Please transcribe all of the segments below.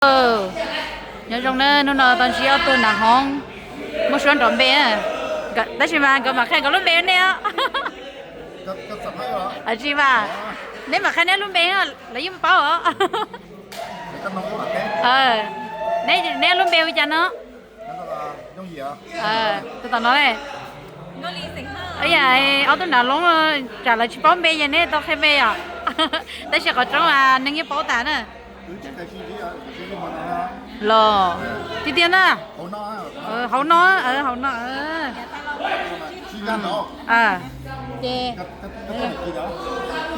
Nyob zoo na, hnub no tau ntsib ob tug nav hoob muaj suab nrov npe, tab sis mas nkawd mam qhia nkawd lub npe rau nej os. Tsis mas, neb mam qhia neb lub npe, lawv yeej paub os. Neb lub npe hu cas no? Tus tom no, yam ob tug nav loob, tsam lawv tsis paub npe ces neb tau qhia npe yom. Tab sis qhov tseeb mas neeg yeej paub tas na. Los tiag tiag na. Hauv no, hauv no. Ces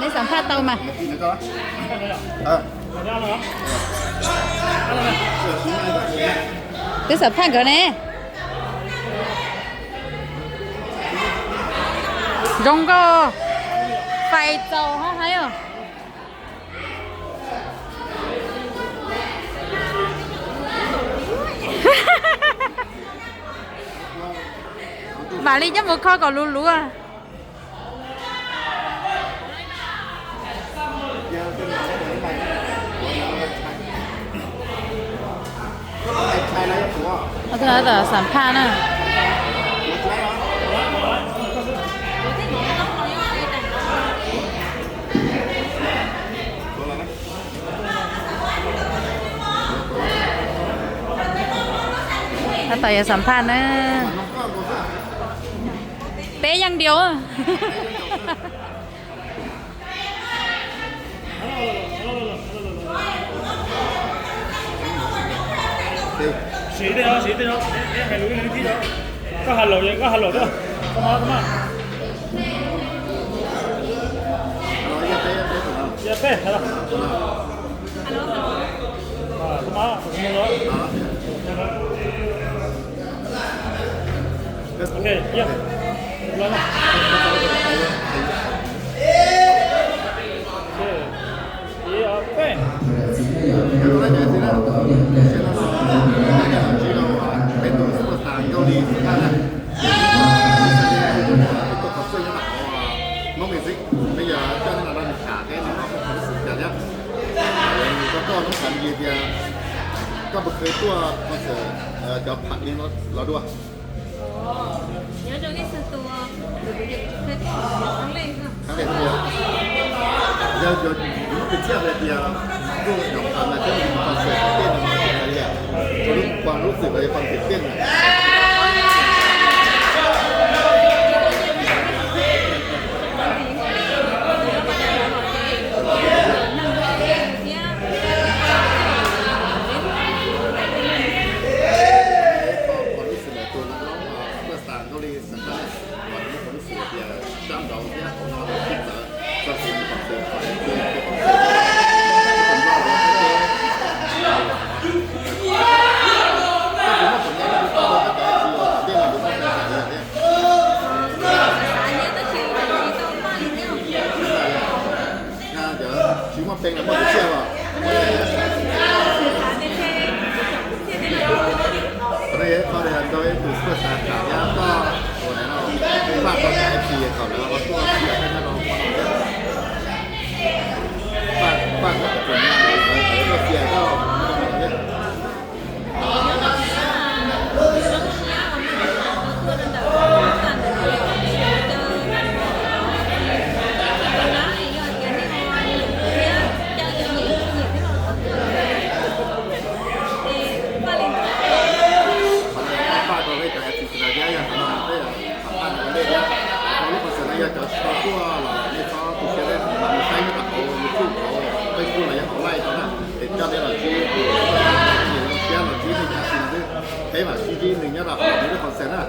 neb xam phaj tau mas. Twb xam phaj nkawd ne. Zoo nkauj, fais txaus hab haib os. Mam li coj mus kho kom luv luv. Xam phaj na. Tab tom yuav xam phaj na. Peb yeej diaus. Hmoob Music, peb yog coj nej los no nws tham thiab nws ho muaj qhov xwm cas thiab. Koj koj lub xav li tias koj puas kheev tuaj concert cov pham li los dua? Yog yus muab piv txwv hais tias tuaj cov pham mas thiab yus concert tiag no mas yus hais li cas? Lub, lub xwm los yog concert tiag na. Tsis muaj peev los muaj tus tsiaj os. Qhov no yog ib qho uas yog nrog ib tus tub xav tham thiab koj ua no faj tau cov F C kom lawv ho tuaj ua koj nyob rau hmo no thiab. Faj, faj kom txom nyem lawv, lawv tuaj ua koj nyob rau hmo no thiab. Faj rau peb cov F C Sina thiab yog qhov no peb yog tham paj ntawm ua ntej thiab. Lub concert no yog cov tsis tau tuaj los nej txhob tu siab, los mus saib nyob rau hauv YouTube, hauv Facebook los yog hauv live no na, es coj nej los ntsib tus, nws zoo siab los ntsib nej cov F C no xwb. Peb mam sib ntsib nws nyob rau hauv nws lub concert na.